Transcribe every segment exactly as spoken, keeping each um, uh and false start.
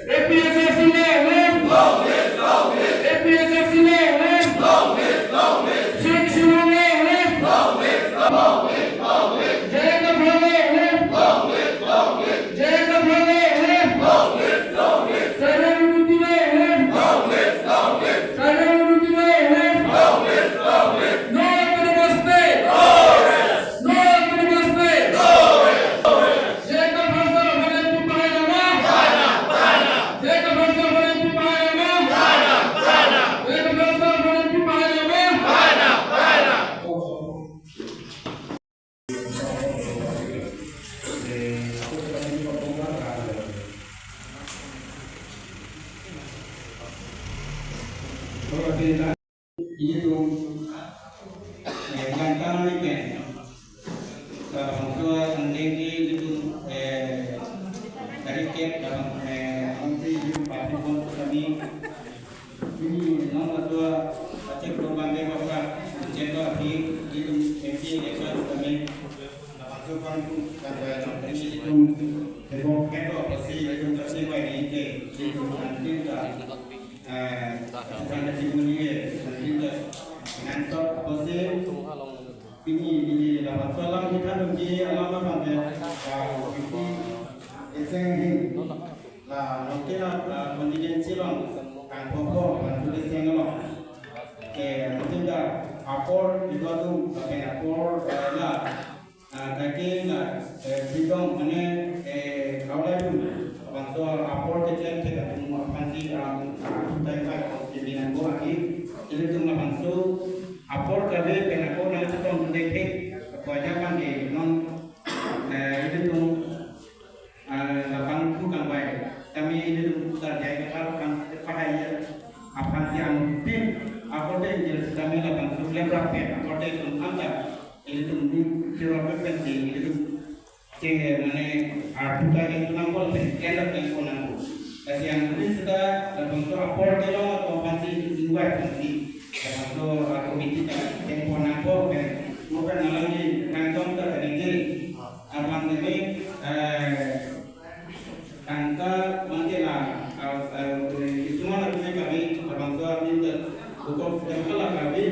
APHLC long live! APHLC long live! Sixth Schedule long live! J I Kathar long live! J I Kathar long live! Tribal unity long live! Tribal unity long live! No autonomous state! No autonomous state! J I Kathar sir aphan M P pahai nangma? J I Kathar sir aphan M P pahai nangma? J I Kathar sir aphan M P pahai nangma? Ilitum, eh, gantang ni pen. Labangso angdeng ke ilitum, eh, tarikh kep labang, eh, angdeng ilitum party pon kami. Ini non laso achek program de bapa, chek bapa, ilitum M P election kami. Labangso pangku, kan, eh, ilitum, tebok kedo pasi ilitum kasi bai ni ke, ilitum angdeng ka. Eh, bukan kacimuni, eh, nanti ke nangkok apa sih? Pini, pini, labangso alam kita nungki alam apa ke? Ah, isi eseng hin. La, mungkin la, ah, contingency long, kangkoko, kangkoko eseng long. Ke, mungkin la apor, itu tuh, pakai apor, eh, la, ah, kaki la, eh, bidong mane, eh, kaulai pun, labangso apor kecil kecil atum aphansi, ah, ah, tai kai kau kiri nangko lagi. Ilitum labangso apor kave pen ako nangchetong dekhe, apa aja kan ke non, eh, ilitum, eh, labang tu kangvai. Kami ilitum putar jai ke kalau kan pahai ya. Aphansi ang tim, akote injil si kami labangso lebrak pen, akote tum anta. Ilitum ni sirok pen ilitum ceng mane arputa yang tu nangkol pen, kendap yang ko nangkol. Kasi yang ini sudah labangso apor ke long atau aphansi ilitum ingwai aphansi. Labangso, ah, komiti ta ceng ko nangkol pen. Bukan nalangji rangtong ta kani je. Aphan ini, eh, tangka mangke la, ah, eh, isuman atum kami, labangso amin ta, hukum sedang kala kami,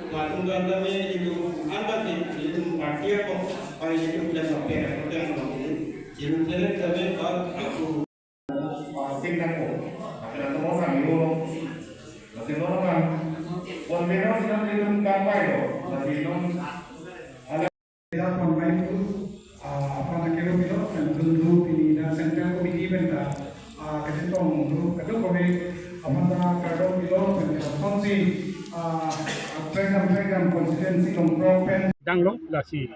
latum kan kami itu, an kami itu party ako, pai itu plan apa yang kami, itu select kami, ah, aku, ah, sing nangko, tapi nanti mau kami lo, nanti lo kan, convener sih nanti itu kan pai lo, nanti lo, Ida pon mai tu, ah, aphan akero pilo, pen dun du pini ida Central Committee pen ta, ah, kachetong du, kadokave aphan ta kardom pilo, pen ta aphansi, ah, Trenggam, Trenggam constituency Longkrok pen. Dang long, lasi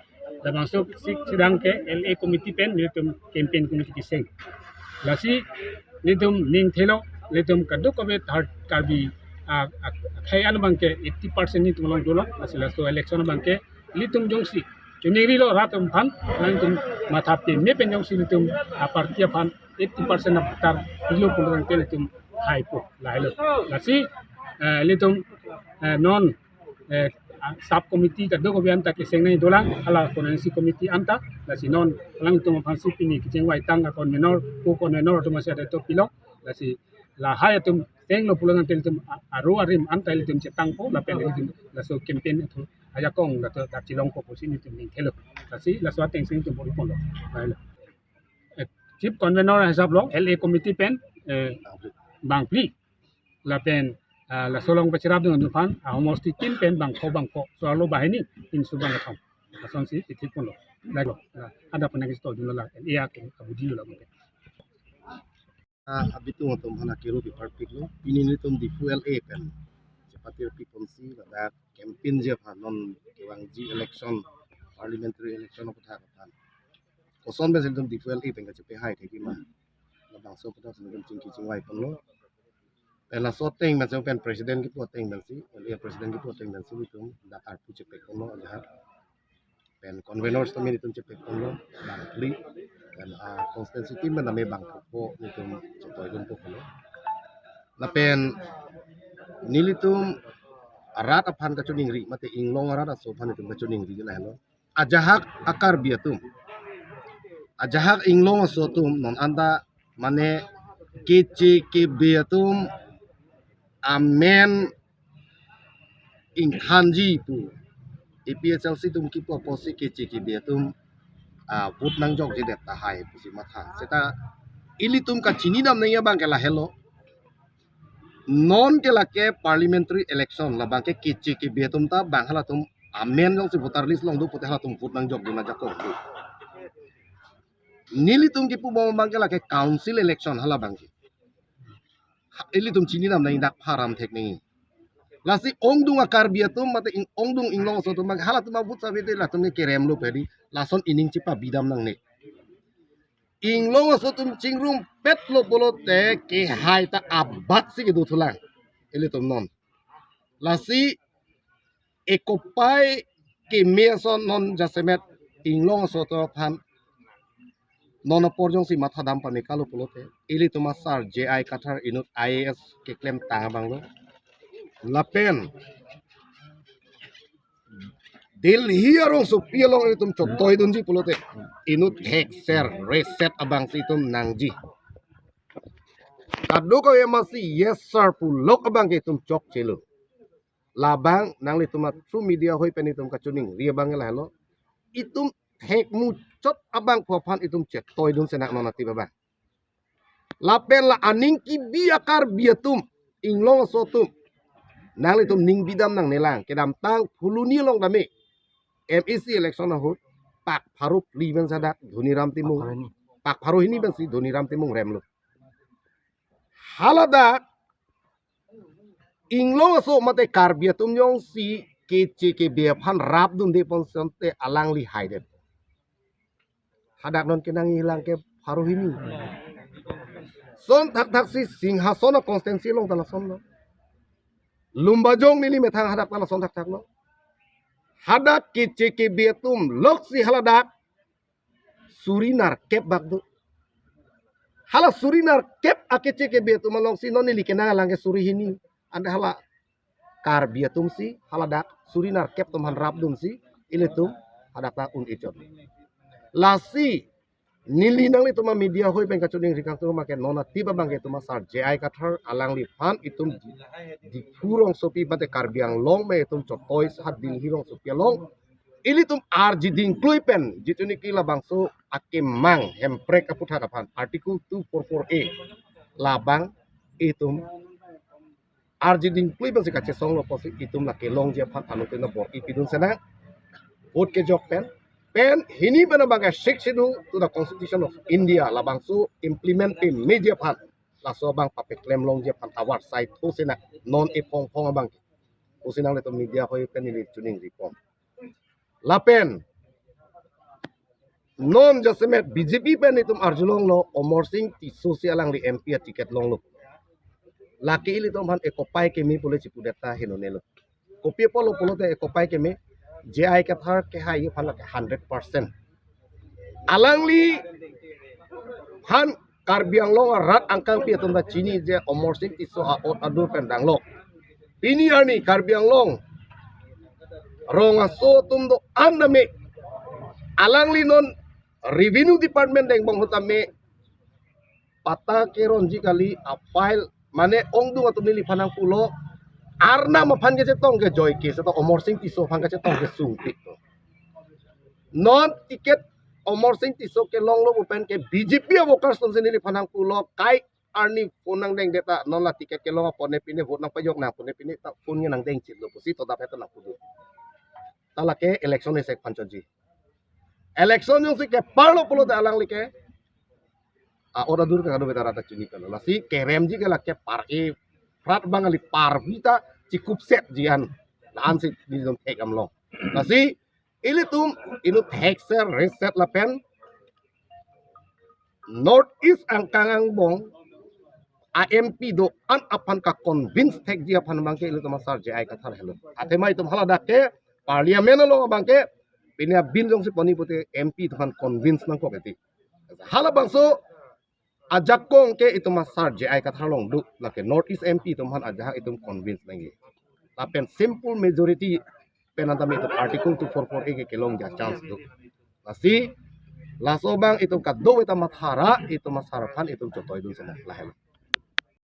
labangso sik sidang ke L A committee pen, nelitum campaign committee keseng. Lasi nelitum ning thelo, nelitum kadokave third Karbi, ah, ah, akhei an abangke eighty percent nelitum along dolo, lasi laso election abangke ilitum jongsi choningrilo rat atum aphan, nangtum matha peme pen jongsi ilitum, ah, party aphan eighty percent a-voter pilo pulo tangte ilitum haipo, lahelo. Lasi, eh, ilitum, eh, non, eh, ah, sub committee kadokave anta keseng nangji dolang, hala constituency committee anta, lasi non alangtum aphansi pini kechengvai tang a-convener, co-convener atum asi ada to pilo, lasi lahai atum senglo pulo tangte ilitum a-, aro arim anta ilitum chetangpo, lapen ilitum laso campaign atum ajakong latum dak chelongpo pusi nelitum ning thelo. Lasi laso ateng si nelitum bor-i ponlo. Baik. Eh, chief convener hisap lo, L A committee pen, eh, bangphli. Lapen, ah, laso along pacherap dun aphan, ah, homosti tin pen bangpho bangpho. So alo banghini, pinso bangkethom. Lasonsi, ithik ponlo. Baik lo. Ah, ada penang isto dun lo la, L A ke, abudi lo la mungkin. Ah, abitung atum aphan akero piparpiklo, pini nelitum Diphu L A pen chepatirpi ponsi ladak campaign ji aphan, non kevangji election, parliamentary election aputhak aphan. Koson pen si nelitum Diphu L A pen kachepehai thekji ma, labangso aputhak si nelitum chingki chingvai ponlo. Pen laso ateng pen si pen president kipu ateng pensi, L A president kipu ateng pensi nelitum dak arpu chepek ponlo ajahak. Pen conveners tame nelitum chepek ponlo, bangphli. Pen, ah, constituency team pen tame bangpho nelitum chepoi dunpo ponlo. Lapen nelitum arat aphan kachoningri, mate inglong arat aso aphan nelitum kachoningri lahelo. Ajahak a-Karbi atum, ajahak inglong aso atum non anta mane Keche kebe atum amen ingthanji pu. A P H L C atum kipu apotsi keche kebe atum, ah, vote nangjokjedet tahai pusi matha. Seta ilitum kachinidam nangji abang ke lahelo. Non ke lake parliamentary election, labang ke keche kebe atum ta bang halatum amen jongsi voter list along do pute halatum vote nangjokdun ajakong do. Nelitum kipubom abang ke lake council election halabang ke. Ha, ilitum chinidam nangji, dak pharam thek nangji. Lasi ongdung a-Karbi atum mate ing-, ongdung inglong aso atum abang ke halatum a-vote save te latum ne kerem lo pedi. Lason ining chipabidam nangne. Inglong aso atum chingrumpet lo pulote kehai ta abat si kedo thulang ilitum non. Lasi ekopai keme ason non jasemet inglong aso atum aphan non apor jongsi mathadam pame kalo pulote ilitum a-sir J I Kathar inut I A S keklemtang abang lo. Lapen Delhi arongsopi along ilitum chotoidunji pulote inut thekser reset abang si itum nangji. Kadokave amatsi yes sir pulok abang ke itum chokchelo. Labang nanglitum a-through media hoi pen itum kachiningri abang ke lahelo. Itum thek muchot abang pu aphan itum chetoidun senak non atip abang. Lapen la aning kebi a-Karbi atum, inglong aso atum, nanglitum ning bidam nangnelang. Kedamtang Phuloni along tame M A C election ahut pak pharo phli pen si hadak Dhoniram Timung, pak pharo hini pen si Dhoniram Timung remlo. Haladak inglong aso mate Karbi atum jongsi keche kebe aphan rapdunde pon sonte alangli haidet. Hadak non kenangji lang ke pharo hini. Son thakthak si Singhason a-constituency along ta lason lo. Lumbajong neli methang hadak ta lason thakthak lo. Hadak keche kebe atum loksi haladak suri nerkep bak do. Hala suri nerkep akeche kebe atum alongsi non neli kenang alang ke suri hini. Ante hala Karbi atum si haladak suri nerkep atum aphan rapdunsi ilitum hadak ta un-e chot. Lasi neli nanglitum a-media hoi pen kachiningri kangtung abang ke non atip abang ke itum a-sir J I Kathar alangliphan itum Diphu rongsopi mate Karbi Anglong me itum chotoi sahat Delhi rongsopi along ilitum arji dingklui pen jitu niki labangso akemang Hemprek aputhak aphan Article two four four A labang itum arji dingklui pensi kachesong lo pusi itum lake longji aphan anuttin abor-i pidun senak. Vote kejok pen, pen hini pen abang ke Sixth Schedule to the Constitution of India labangso implement pemeji aphan, laso abang papeklem longji aphan avar sai tho senak non ephong phong abang ke. Pusi nanglitum media hoi pen neli chiningri pon. Lapen non jasemet B J P pen itum arjulonglo Amarsing Tisso si alangli M P a-ticket longlo. Lake ilitum aphan ekopai keme pule chipudet ta henone lo. Kopi apotlo pulote ekopai keme, J I Kathar kehai aphan lake hundred percent. Alangliphan Karbi Anglong arat angkangpi atum ta chini je Amarsing Tisso a-ot adur pen danglo. Pini arni Karbi Anglong rong aso atum do-an tame alangli non Revenue Department dengbong ahut tame patta keronji kali, a-file mane ongdung atum neliphan nangpulo, Arnam aphan kachetong ke joike seta Amarsing Tisso aphan kachetong ke sungpik. Non ticket Amarsing Tisso kelonglo pu pen ke B J P a-workers atum si neliphan nangpulo, kai arni phone nangdengdet ta non la ticket kelong apot ne pine vote nangpajok nang pu ne pine ta phone nge nangdeng chitlo pusi to dap heta nangpudu. Ta lake election esek aphan choji. Election jongsi keparlo pulote alangli ke a-ot adur ke kadokave ta rat ta chini kalo. Lasi keremji ke lake par-e prat bang kali, parvi ta chikupset ji an. La-an si nelitum thek damlo. Lasi ilitum inut thekser reset lapen North East angkang angbong a-M P do-an aphan ka-convince thekji aphan abang ke ilitum a-sir J I Kathar helo. Athema itum haladak ke Parliament along abang ke pine a-bill jongsi ponji pute M P atum aphan convince nangkok eti. Halabangso ajakong ke itum a-sir J I Kathar along do, lake North East M P atum aphan ajahak itum convince nangji. Lapen simple majority pen an tame itum Article two four four A ke kelongji a-chance do. Lasi Laso abang itum kadokave ta mathara, itum asar aphan itum chotoi dun sena lahelo.